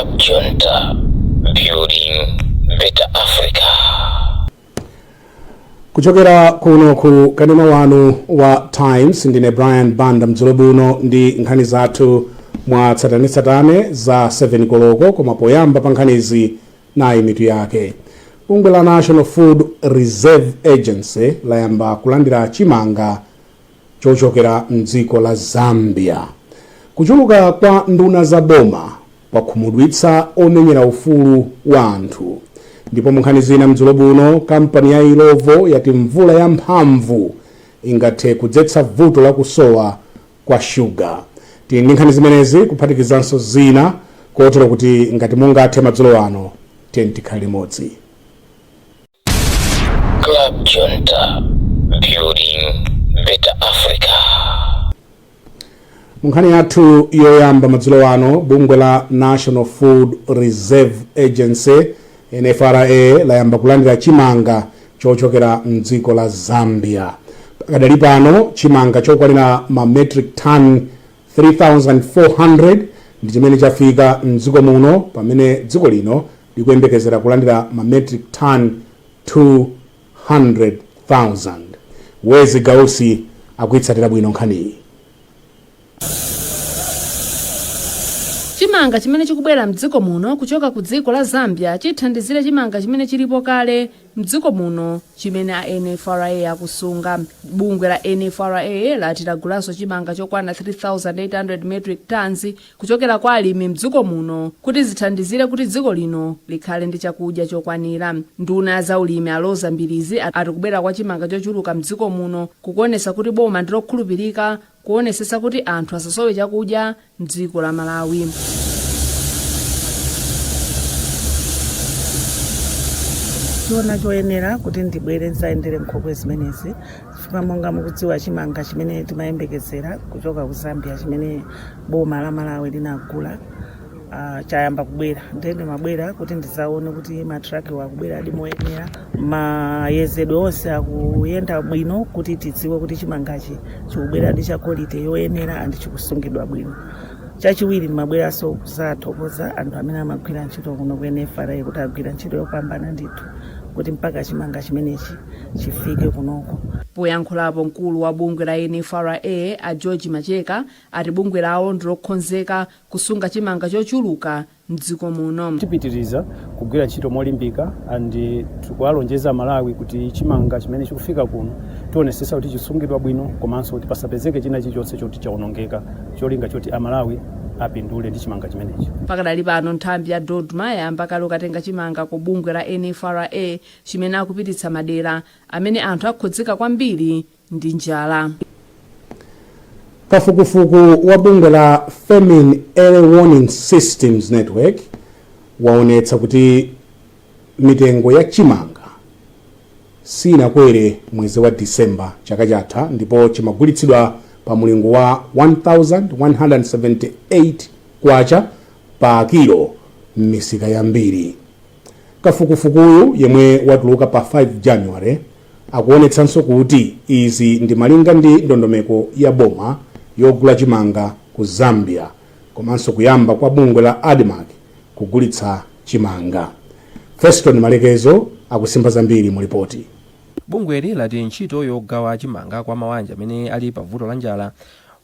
Club Junta, building better Africa. Kuchokera kuno ku kanema wanu wa Times, ndine Brian Banda mdzulo buno ndi nkhani zathu mwa tsatanetsatane za 7 koloko. Koma poyamba pa nkhanizi, nayi mitu yake. Bungwe la National Food Reserve Agency layamba kulandira chimanga chochokera mdziko la Zambia. Kuchuluka kwa nduna za boma kwakhumudwitsa omenyera ufulu wa anthu. Ndipo mu nkhani zina mdzulo buno, kampani ya Illovo yati mvula ya mphamvu ingathe kudzetsa vuto la kusowa kwa shuga. Tili ndi nkhani zimenezi kuphatikizanso zina, kotero kuti ngati mungathe madzulo ano, tiyeni tikhale limodzi. Club Junta, building better Africa. Mu nkhani yathu yoyamba madzulo ano, bungwe la National Food Reserve Agency, NFRA, layamba kulandira chimanga chochokera mdziko la Zambia. Pakadali pano chimanga chokwanira ma metric ton 3400 ndi chimene chafika mdziko muno, pamene dziko lino likuyembekezera kulandira ma metric ton 200,000. Wezi Gausi akuitsatira bwino nkhaniyi. Chimanga chimene chikubwera mdziko muno kuchoka ku dziko la Zambia chithandizire chimanga chimene chilipo kale mdziko muno chimene a NFRA akusunga. Bungwe la NFRA lati lagulanso chimanga chokwana 3800 metric tons kuchokera kwa alimi mdziko muno kuti zithandizire kuti dziko lino likhale ndi chakudya chokwanira. Nduna ya zaulimi a Roza Mbilizi ati kubwera kwa chimanga chochuluka mdziko muno kukuonetsa kuti boma ndilokhulupirika kuonesesa kuti anthu asasowe chakudya mdziko la Malawi. Chiona choyenera kuti ndibwere nzayendere nkhokwe zimenezi chifukwa monga mukudziwa, chimanga chimene timayembekezera kuchoka ku Zambia, chimene boma la Malawi linagula, chayamba kubwera. Ndiye ndimabwera kuti ndizaone kuti matraki akubwera adi moyenera, mayezedwe onse akuyenda bwino, kuti tidziwe kuti chimangachi chikubwera ndi cha quality yoyenera and chikusungidwa bwino. Chachiwiri, ndimabweranso kuzathokoza anthu amene amagwira ntchito kuno ku NFRA kuti agwira ntchito yopambana ndithu kuti mpaka chimanga chimenechi chifike kunoko. Poyankhulapo, mkulu wa bungwe la NFRA a George Macheka ati bungwe lawo ndilokonzeka kusunga chimanga chochuluka mdziko muno. Tipitiriza kugwira ntchito molimbika and tikuwalonjeza Malawi kuti chimanga chimene chikufika kuno tionesesa kuti chisungidwa bwino, komanso kuti pasapezeke china chilichonse choti chawonongeka, cholinga choti Amalawi apindule ndi chimanga chimenechi. Pakadali pano nthambi ya DoDMA yayamba kale kukatenga chimanga ku bungwe la NFRA chimene akupititsa madera amene anthu akhudzika kwambiri ndi njala. Kafukufuku wa bungwe la Famine Early Warning Systems Network waonetsa kuti mitengo ya chimanga sinakwere mwezi wa Disemba chaka chatha, ndipo chimagulitsidwa pa mulingo wa 1178 kwacha pa kilo m'misika yambiri. Kafukufukuyu, yemwe watuluka pa 5 January, akuonetsanso kuti izi ndi malinga ndi ndondomeko ya boma yogula chimanga ku Zambia komanso kuyamba kwa bungwe la ADMARC kugulitsa chimanga. Feston Malekezo akusimba zambiri mu ripoti. Bungweli lati ntchito yogawa chimanga kwa mabanja amene ali pa vuto la njala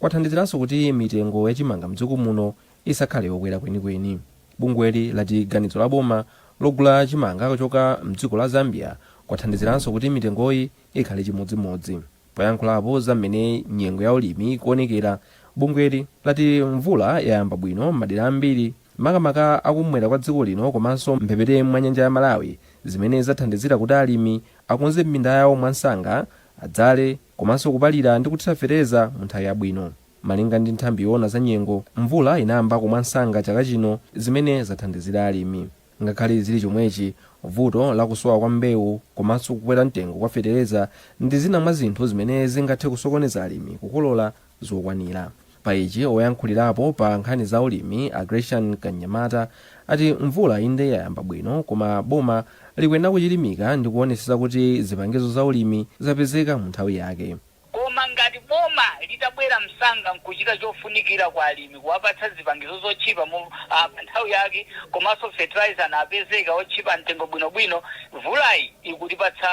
kwathandiziranso kuti mitengo ya chimanga mdziko muno isakhale yokwera kwenikweni. Bungweli lati ganizo la boma logula chimanga kuchoka mdziko la Zambia kwathandiziranso kuti mitengoyi ikhale chimodzimodzi. Poyankhulapo za mmene nyengo ya ulimi ikuonekera, bungweli lati mvula yayamba bwino m'madera ambiri, makamaka akumwera kwa dziko lino komanso mphepete mwa nyanja ya Malawi, zimene zathandizira kuti alimi akonze minda yawo mwansanga, adzale komanso kupalira ndi kuthira fetereza mu nthawi yabwino. Malinga ndi nthambi yoona za nyengo, mvula inayambako mwansanga chaka chino zimene zathandizira alimi. Ngakhale zili chomwechi, vuto la kusowa kwa mbewu komanso kukwera mtengo kwa fetereza ndi zina mwa zinthu zimene zingathe kusokoneza alimi kukolola zokwanira. Pa ichi, oyankhulirapo pa nkhani za ulimi a Grecian Kanyamata ati mvula inde yayamba bwino, koma boma likuyenera kuchilimika ndi kuonetsetsa kuti zipangizo za ulimi zapezeka mu nthawi yake. Koma ngati boma litabwera Atabwera msanga nkuchita chofunikira kwa alimi, kuwapatsa zipangizo zotchipa mu pa nthawi yake, komanso fertilizer anapezeka otchipa mtengo bwinobwino. Mvulayi ikutipatsa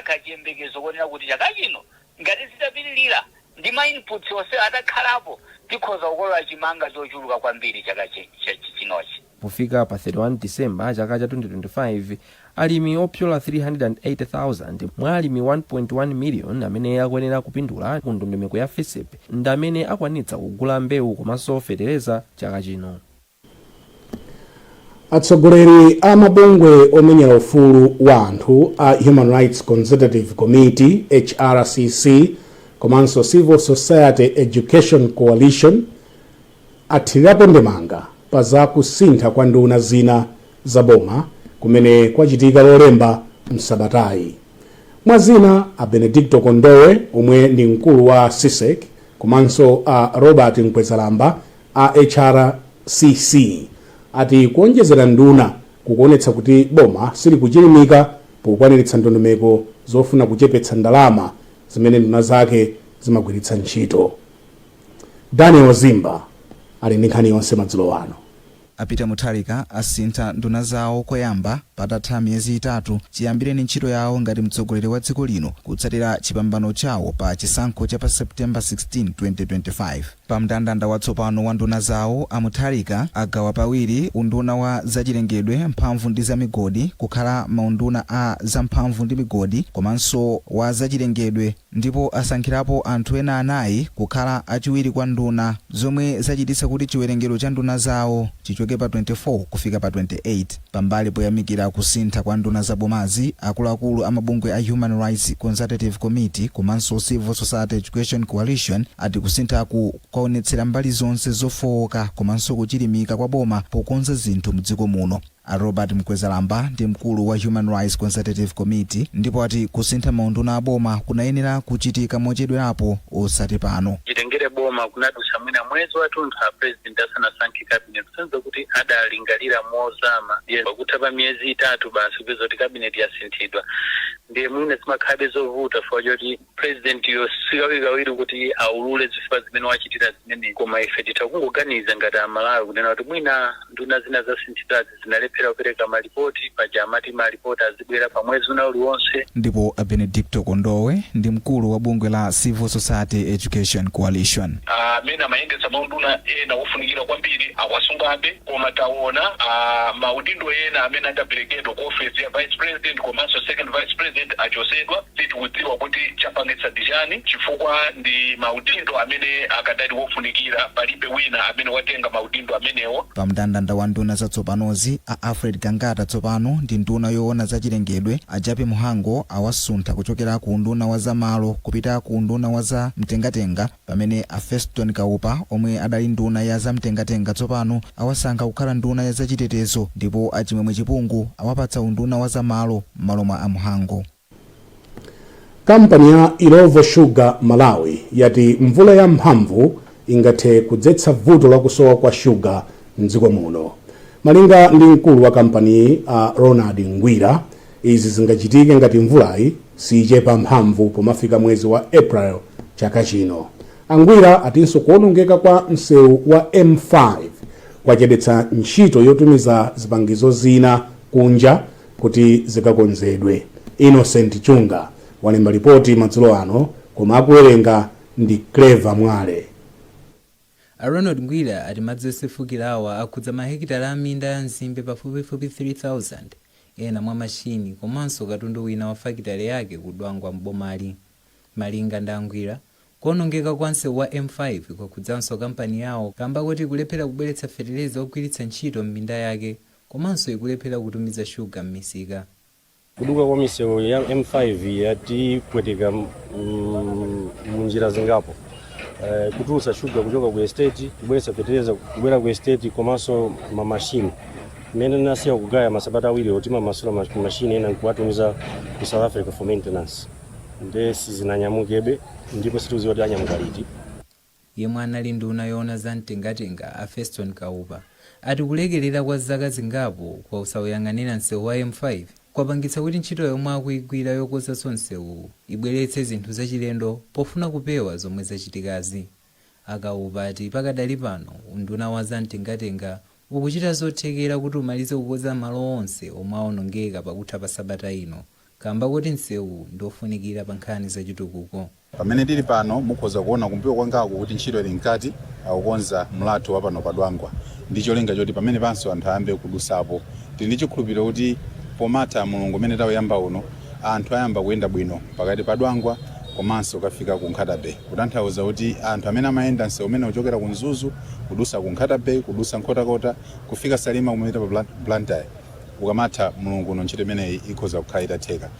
kachiyembekezo konena kuti chaka chino, ngati zitapitirira ndi ma inputs onse atakhalapo, tikhoza kukolola chimanga chochuluka kwambiri chaka chinochi. Pofika pa 31 Disemba chaka cha 2025, alimi opyola 380,000 mwa alimi 1.1 million amene akuyenera kupindula ku ndondomeko ya FISP ndi amene akwanitsa kugula mbewu komanso fetereza chaka chino. Atsogoleri a mabungwe omenyera ufulu wa anthu a Human Rights Consultative Committee, HRCC, komanso Civil Society Education Coalition athirirapo ndemanga pa za kusintha kwa nduna zina za boma kumene kwachitika Lolemba msabatayi. Mwa zina, a Benedicto Kondowe omwe ndi mkulu wa CSEC komanso a Robert Mkwezalamba a HRCC ati kuonjezera nduna kukuonetsa kuti boma silikuchilimika pokwaniritsa ndondomeko zofuna kuchepetsa ndalama zimene nduna zake zimagwiritsa ntchito. Daniel Zimba ali ndi nkhani yonse madzulo ano. A Peter Mutharika asintha nduna zawo koyamba patatha miyezi 3 chiyambireni ntchito yawo ngati mtsogoleri wa dziko lino, kutsatira chipambano chawo pa chisankho cha pa September 16, 2025. Pa mndandanda watsopano wa nduna zawo, a Mutharika agawa pawiri unduna wa zachilengedwe, mphamvu ndi zamigodi kukhala maunduna a zamphamvu ndi migodi komanso wa zachilengedwe, ndipo asankhirapo anthu ena anayi kukhala achiwiri kwa nduna, zomwe zachititsa kuti chiwerengero cha nduna zawo chichoke pa 24 kufika pa 28. Pambali poyamikira kusintha kwa nduna za bomazi, akuluakulu a mabungwe a Human Rights Consultative Committee komanso Civil Society Education Coalition ati kusinthaku kwaonetsera mbali zonse zofowoka komanso kuchilimika kwa boma pokonza zinthu mdziko muno. A Robert Mkwezalamba ndi mkulu wa Human Rights Consultative Committee ndipo ati kusintha maunduna a boma kunayenera kuchitika mochedwerapo, osati pano. Chitengere boma kunadusa mwina mwezi wathunthu a president asanasankhe cabinet, kusonyeza kuti adalingalira mozama. Ndiye pakutha pa miyezi 3 basi kupeza kuti cabinet yasinthidwa, ndiye mwina zimakhalabe zovuta chifukwa choti president yo sikawirikawiri kuti aulule zifukwa zimene wachitira zimene. Koma ife titha kungoganiza ngati Amalawi kunena kuti mwina nduna zina zasinthidwazi zinalephera kupereka malipoti, paja amati malipoti azibwera pa mwezi una uliwonse. Ndipo a Benedicto Kondowe ndi mkulu wa bungwe la Civil Society Education Coalition. Amene amayendetsa maunduna ena ofunikira kwambiri akwasungabe, koma taona maudindo ena amene adaperekedwa ku ofesi ya vice president komanso second vice president achosedwa. Sitikudziwa kuti chapangitsa ndi chani, chifukwa ndi maudindo amene akadali wofunikira. Palibe wina amene watenga maudindo amenewo. Pa mndandanda wa nduna zatsopanozi, a Alfred Gangata tsopano ndi nduna yoona zachilengedwe. A Jappie Mhango awasuntha kuchokera ku unduna wa zamalo kupita ku unduna wa za mtengatenga, pamene a Feston Kaupa omwe adali nduna ya zamtengatenga tsopano awasankha kukhala nduna ya zachitetezo, ndipo a Chimwemwe Chipungu awapatsa unduna wa zamalo m'malo mwa a Mhango. Kampani ya Illovo Sugar Malawi yati mvula ya mphamvu ingathe kudzetsa vuto lakusowa kwa shuga mdziko muno. Malinga ndi mkulu wa kampaniyi a Ronald Ngwira, izi zingachitike ngati mvulayi siyichepa mphamvu pomafika mwezi wa April chaka chino. Angwira atinso kuwonongeka kwa msewu wa M5 kwachedetsa ntchito yotumiza zipangizo zina kunja kuti zikakonzedwe. Innocent Chunga walemba ripoti madzulo ano, koma akuwerenga ndi Clever Mwale. A Ronald Ngwira ati madzi osefukirawa akhudza mahekitala a minda ya nzimbe pafupifupi 3000, ena mwa mashini komanso katundu wina wa fakitale yake ku Dwangwa m'bomali. Malinga ndi a Ngwira, kuonongeka kwa msewu wa M5 kwakhudzanso kampani yawo kamba koti ikulephera kubweretsa feteleza ogwiritsa ntchito m'minda yake komanso ikulephera kutumiza shuga m'misika. Kuduka kwa misewu ya M5 yatipweteka munjira zingapo, kutulutsa shuga kuchoka ku estate, kubweretsa feteleza kubwera ku estate, komanso mamashini mmene tinasiya kugaya masabata 2 oti mamasula mashini ena nkuwatumiza ku South Africa for maintenance, nde sizinanyamukebe ndipo sitikudziwa kuti anyamuka liti. Yemwe anali nduna yoona za mtengatenga a Feston Kaupa ati kulekelera kwa zaka zingapo kwa usawuyang'anira msewu wa M5 Kwapangitsa kuti ntchito yomwe akuyigwira yokonzanso msewuwu ibweretse zinthu zachilendo pofuna kupewa zomwe zachitikazi. A Kaupa ati pakadali pano unduna wa zamtengatenga ukuchita zothekera kuti umalize kukonza malo onse omwe awonongeka pakutha pa sabata ino kamba koti msewuwu ndiofunikira pa nkhani zachitukuko. Pamene tili pano, mukhoza kuona kumbuyo kwangaku kuti ntchito ili mkati, akukonza mlatho wa pano pa Dwangwa ndi cholinga choti pamene panso anthu ayambe kudusapo. Tili ndi chikhulupiriro kuti pomatha mulungu umene tauyamba uno, anthu ayamba kuyenda bwino pakati pa Dwangwa komanso kukafika ku Nkhata Bay, kutanthauza kuti anthu amene amayenda msewu umene uchokera ku Mzuzu kudusa ku Nkhata Bay, kudusa Nkhotakota, kufika Salima, kumapita pa Blantyre, ukamatha mulungu uno ntchito imeneyi ikhoza kukhala itatheka.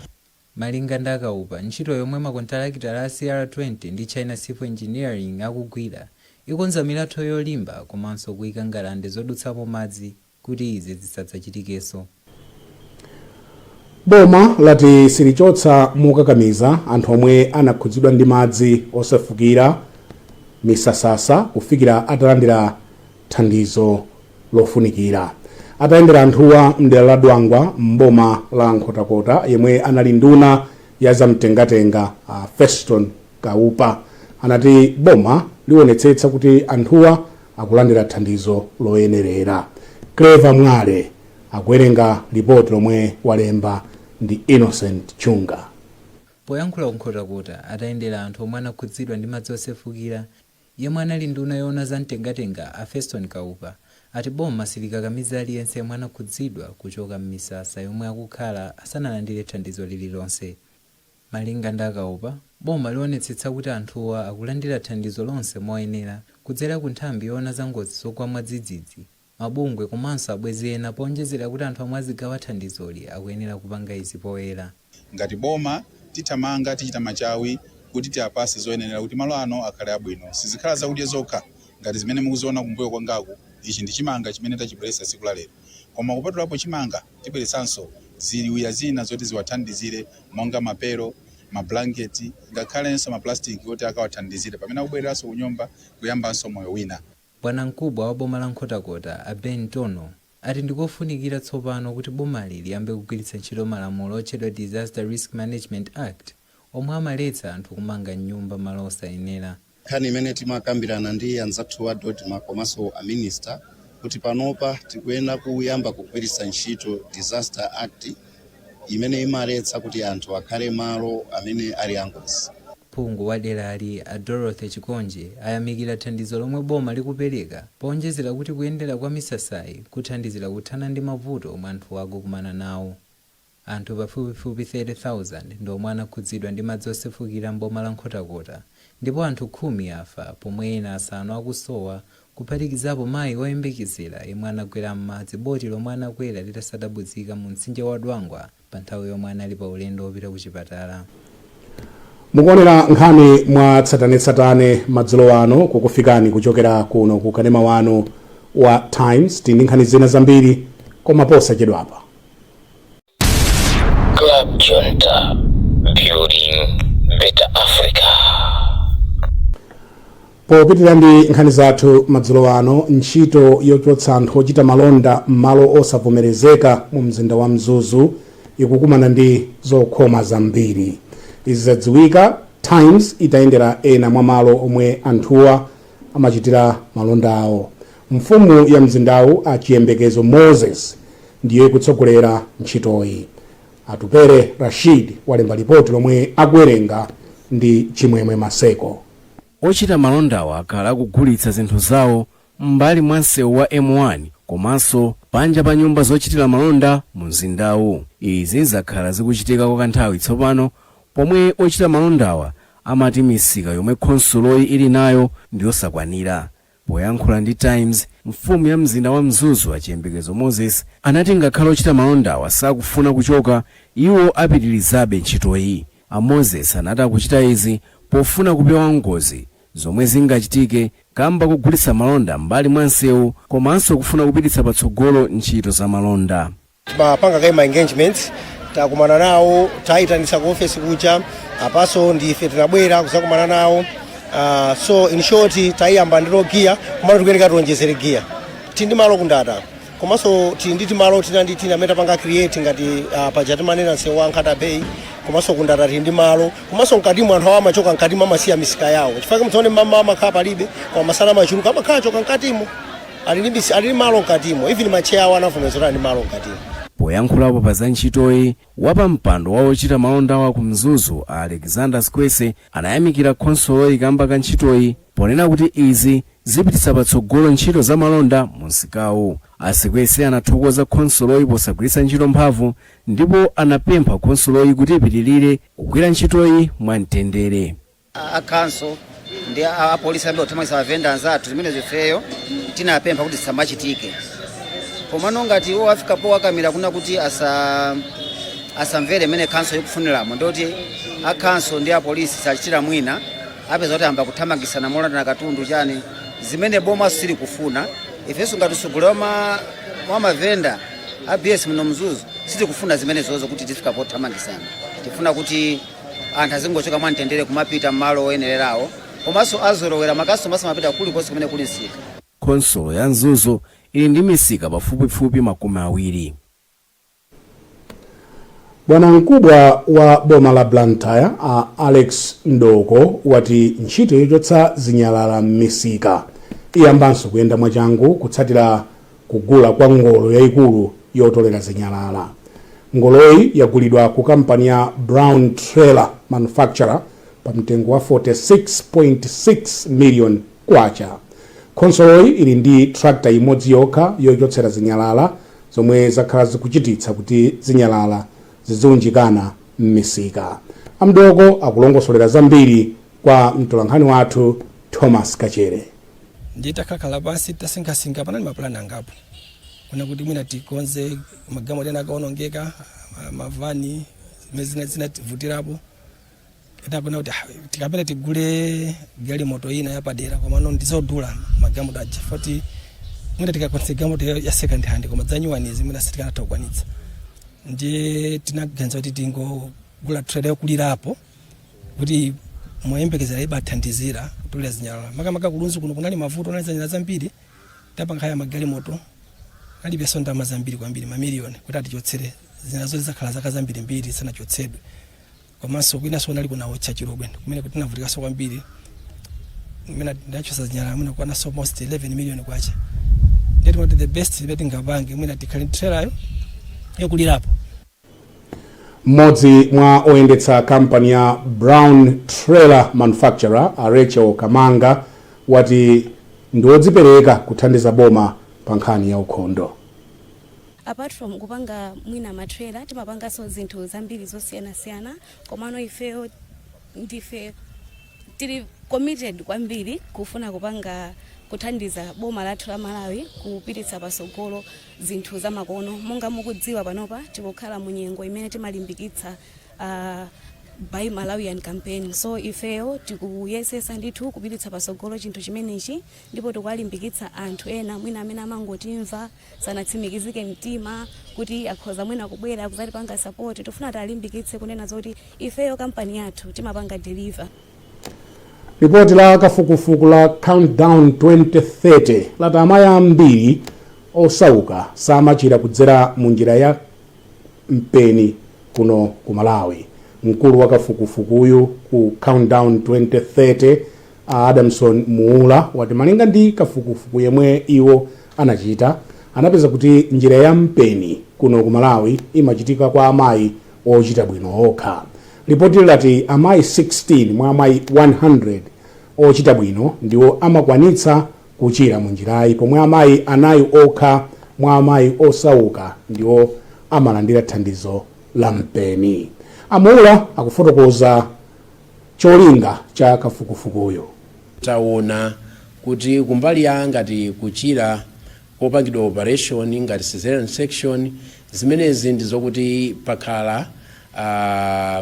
Malinga ndi a Kaupa, ntchito yomwe makontalakitala a CR20 ndi China Civil Engineering akugwira ikonza milatho yolimba komanso kuika ngalande zodutsamo madzi kuti izi zisadzachitikenso. Boma lati silichotsa mokakamiza anthu omwe anakhudzidwa ndi madzi osefukira misasasa kufikira atalandira thandizo lofunikira. Atayendera anthuwa mdera la Dwangwa m'boma la Nkhotakota, yemwe anali nduna ya zamtengatenga a Feston Kaupa anati boma liwonetsetsa kuti anthuwa akulandira thandizo loyenerera. Clever Mwale akuwerenga lipoti lomwe walemba ndi Innocent Chunga. Poyankhula ku Nkhotakota atayendera anthu omwe anakhudzidwa ndi madzi osefukira, yemwe anali nduna yoona za mtengatenga a Feston Kaupa ati boma silikakamiza aliyense yemwe anakhudzidwa kuchoka m'misasa yomwe akukhala asanalandire thandizo lililonse. Malinga ndi a Kaupa, boma liwonetsetsa kuti anthuwa akulandira thandizo lonse moyenera kudzera ku nthambi yoona za ngozi zogwa mwadzidzidzi, mabungwe komanso abwenzi ena, poonjezera kuti anthu omwe azigawa thandizoli akuyenera kupanga izi poyera. Ngati boma tithamanga, tichita machawi kuti tiapase zoyenera kuti malo ano akhale abwino. Sizikhala zakudya zokha ngati zimene mukuziona kumbuyo kwangaku. Ichi ndi chimanga chimene tachibweretsa tsiku la lero, koma kupatulapo chimanga tibweretsanso ziwiya zina zoti ziwathandizire monga mapero, mablanketi, ngakhalenso maplastiki oti akawathandizire pamene akubwereranso kunyumba kuyambanso moyo wina. Bwanamkubwa wa boma la Nkhotakota a Ben Tono ati ndikofunikira tsopano kuti bomali liyambe kugwiritsa ntchito malamulo otchedwa Disaster Risk Management Act omwe amaletsa anthu kumanga nyumba malo osayenera. Nkhani imene timakambirana ndi anzathu a DoDMA komanso a minister kuti panopa tikuyenera kuyamba kugwiritsa ntchito Disaster Act imene imaletsa kuti anthu akhale malo amene ali angozi. Phungu wa derali a Dorothy Chikonje ayamikira thandizo lomwe boma likupereka, poonjezera kuti kuyendera kwa misasayi kuthandizira kuthana ndi mavuto omwe anthu akukumana nawo. Anthu pafupifupi 30,000 ndi omwe anakhudzidwa ndi madzi osefukira m'boma la Nkhotakota ndipo anthu 10 afa pomwe ena asanu akusowa, kuphatikizapo mayi oyembekezera yemwe anagwera m'madzi boti lomwe anakwera litasadabuzika mu mtsinje wa Dwangwa pa nthawi yomwe anali pa ulendo wopita ku chipatala. Mukuonera nkhani mwa tsatanetsatane madzulo ano kukufikani kuchokera kuno ku kanema wanu wa Times. Tili ndi nkhani zina zambiri koma posachedwapa. Club Junta, building better Africa. Popitirira ndi nkhani zathu madzulo ano, ntchito yochotsa anthu ochita malonda m'malo osavomerezeka mu mzinda wa Mzuzu ikukumana ndi zokhoma zambiri. Izi zadziwika Times itayendera ena mwa malo omwe anthuwa amachitira malonda awo. Mfumu ya mzindawu a Chiyembekezo Moses ndiyo ikutsogolera ntchitoyi. Atupere Rashid walemba lipoti lomwe akuwerenga ndi Chimwemwe Maseko. Ochita malondawa akhala akugulitsa zinthu zawo m'mbali mwa msewu wa M1 komanso panja pa nyumba zochitira malonda mu mzindawu. Izi zakhala zikuchitika kwa kanthawi tsopano, pomwe ochita malondawa amati misika yomwe khonsoloyi ili nayo ndiyosakwanira. Poyankhula ndi Times, mfumu ya mzinda wa Mzuzu a Chiyembekezo Moses anati ngakhale ochita malondawa sakufuna kuchoka, iwo apitirizabe ntchitoyi. A Moses anati akuchita izi pofuna kupewa ngozi zomwe zingachitike kamba kugulitsa malonda m'mbali mwa msewu komanso kufuna kupititsa patsogolo ntchito za malonda. Timapanga kaye ma engagements, takumana nawo, tayitanitsa ku ofesi kuja, apaso ndife tinabwera kuzakumana nawo. So in short, tayiyamba ndi low gear, komano tikuyeneka tionjezere gear. Tili ndi malo kundata. Komanso tili ndi timalo tina ndi tina amene tapanga create ngati paja timanena msewu wa Nkhata Bay, komanso kundata tili ndi malo, komanso mkatimu anthu awo amachoka mkatimu, amasiya misika yawo chifukwa mtione mama amakhala palibe, koma masana amachuluka, amakhala achoka mkatimo, ali ndi malo mkatimo. Even macheya awo anavomereza kuti ali ndi malo mkatimo. Poyankhulapo pa za ntchitoyi, wapampando wa ochita malondawa ku Mzuzu, Alexander Squese, anayamikira khonsoloyi kamba ka ntchitoyi, ponena kuti izi zipititsa patsogolo ntchito za malonda mu msikawu. A Sikwese anathokoza khonsoloyi posagwiritsa ntchito mphamvu ndipo anapempha khonsoloyi kuti ipitirire kugwira ntchitoyi mwamtendere. A council ndi apolisi ambe kuthamangitsa mavenda anzathu, zimene zifeyo tinapempha kuti zisamachitike. Komano ngati iwo afika powakamira kuna kuti asamvere imene council ikufuniramo, ndoti a council ndi apolisi sachitira mwina, apeza kuti amba kuthamangisana molandana katundu chani, zimene boma silikufuna. Ifenso ngati usogolera wa mavenda a BS muno Mzuzu sitikufuna zimene zozo kuti tifika pothamangisana. Tifuna kuti anthu azingochoka mwamtendere kumapita mmalo oyenererawo, komanso azolowera makasitoma asamapita kulikonse kumene kuli msika. Khonsolo ya Mzuzu ili ndi misika pafupifupi 20. Bwana mkubwa wa boma la Blantyre, a Alex Ndoko, wati ntchito yochotsa zinyalala m'misika iyambanso kuyenda mwachangu kutsatira kugula kwa ngolo yayikulu yotolera zinyalala. Ngoloyi yagulidwa ku kampani ya Brown Trailer Manufacturer pa mtengo wa 46.6 million kwacha. Khonsoloyi ili ndi tractor imodzi yokha yochotsera zinyalala zomwe zakhala zikuchititsa kuti zinyalala ziziunjikana m'misika. Amdoko akulongosolera zambiri kwa mtolankhani wathu Thomas Kachere. Nditakhala pansi, tasinkhasinkha, panali mapulani angapo kuna kuti mwina tikonze magalimoto ena akaonongeka, mavani zimene zinativutirapo, kenako kuti tikapena tigule galimoto ina yapadera, komano ndizodula magalimoto aja foti mwina tikakwanitsa galimoto ya second hand, koma zanyuwanizi mwina sitikanatha kukwanitsa. Ndiye tinaganiza kuti tingogula trailer yokulirapo kuti moyembekezera ibathandizira kutolera zinyalala, makamaka kulunzu kuno kunali mavuto, kunali zinyalala zambiri. Tapanga hire magalimoto, alibenso ndalama zambiri kwambiri, mamiliyoni, kuti atichotsere zinyalala zoti zakhala zaka zambirimbiri zisanachotsedwe. Komanso kwinanso kunali kunawotcha Chilobwe, kumene kuti tinavutikanso kwambiri, kumene ndachotsa zinyalala mwina kukwananso almost 11 million kwacha. Ndiye timati the best imene tingapange mwina tikhale trailer yokulirapo. Mmodzi mwa oyendetsa kampani ya Brown Trailer Manufacturer, a Rachel Kamanga, wati ndi wodzipereka kuthandiza boma pa nkhani ya ukhondo. Apart from kupanga mwina matrailer, timapanganso zinthu zambiri zosiyanasiyana, komano ifeyo ndife tili committed kwambiri kufuna kupanga kuthandiza boma lathu la Malawi kupititsa patsogolo zinthu zamakono. Monga mukudziwa, panopa tikukhala mu nyengo imene timalimbikitsa Buy Malawian campaign, so ifeyo tikuyesesa ndithu kupititsa patsogolo chinthu chimenechi, ndipo tikuwalimbikitsa anthu ena mwina amene amangotimva sanatsimikizike mtima kuti akhoza mwina kubwera kuzatipanga support. Tifuna tialimbikitse kunena zoti ifeyo kampani yathu timapanga deliver. Ripoti la kafukufuku la Countdown 2030 lati amayi ambiri osauka samachira kudzera mu njira ya mpeni kuno ku Malawi. Mkulu wa kafukufukuyu ku Countdown 2030, a Adamson Muula, wati malinga ndi kafukufuku yemwe iwo anachita, anapeza kuti njira ya mpeni kuno ku Malawi imachitika kwa amayi ochita bwino okha. Ripoti lati amayi 16 mwa amayi 100 ochita bwino ndiwo amakwanitsa kuchira mu njirayi, pomwe amayi 4 okha mwa amayi osauka ndiwo amalandira thandizo la mpeni. Amuula akufotokoza cholinga cha kafukufukuyo. Taona kuti kumbali ya ngati kuchira kopangidwa operation ngati cesarean section, zimenezi ndi zokuti pakhala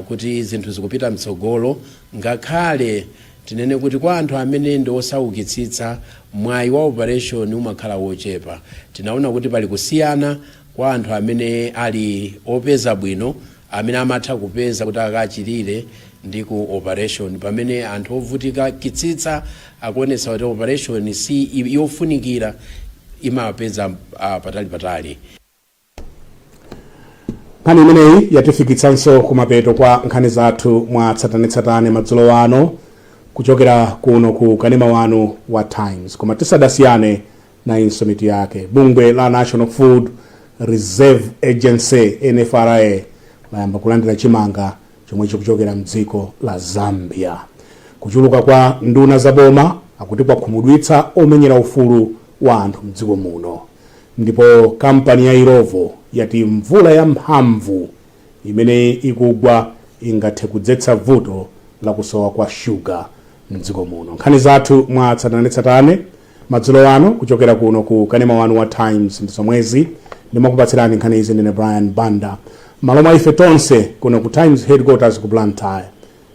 kuti zinthu zikupita mtsogolo, ngakhale tinene kuti kwa anthu amene ndi osaukitsitsa mwayi wa operation umakhala wochepa. Tinaona kuti pali kusiyana kwa anthu amene ali opeza bwino amene amatha kupeza kuti akachirire ndi ku operation, pamene anthu ovutika kitsitsa akuonetsa kuti operation si yofunikira. Imapeza patali patali. Nkhani imeneyi yatifikitsanso kumapeto kwa nkhani zathu mwa tsatanetsatane madzulo ano kuchokera kuno ku kanema wanu wa Times. Koma tisadasiyane, nayinso mitu yake. Bungwe la National Food Reserve Agency, NFRA, layamba kulandira chimanga chomwe chikuchokera mdziko la Zambia. Kuchuluka kwa nduna za boma akuti kwakhumudwitsa omenyera ufulu wa anthu mdziko muno. Ndipo kampani ya Illovo yati mvula ya mphamvu imene ikugwa ingathe kudzetsa vuto la kusowa kwa shuga mdziko muno. Nkhani zathu mwa tsatanetsatane madzulo ano kuchokera kuno ku kanema wanu wa Times ndi zomwezi. Ndimakupatsirani nkhani izi ndine Brian Banda. Malo mwa ife tonse kuno ku Times headquarters ku Blantyre,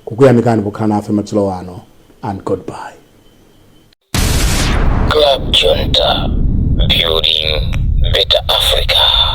kukuyamikani pokhala nafe madzulo ano, and goodbye. Club Junta, building better Africa.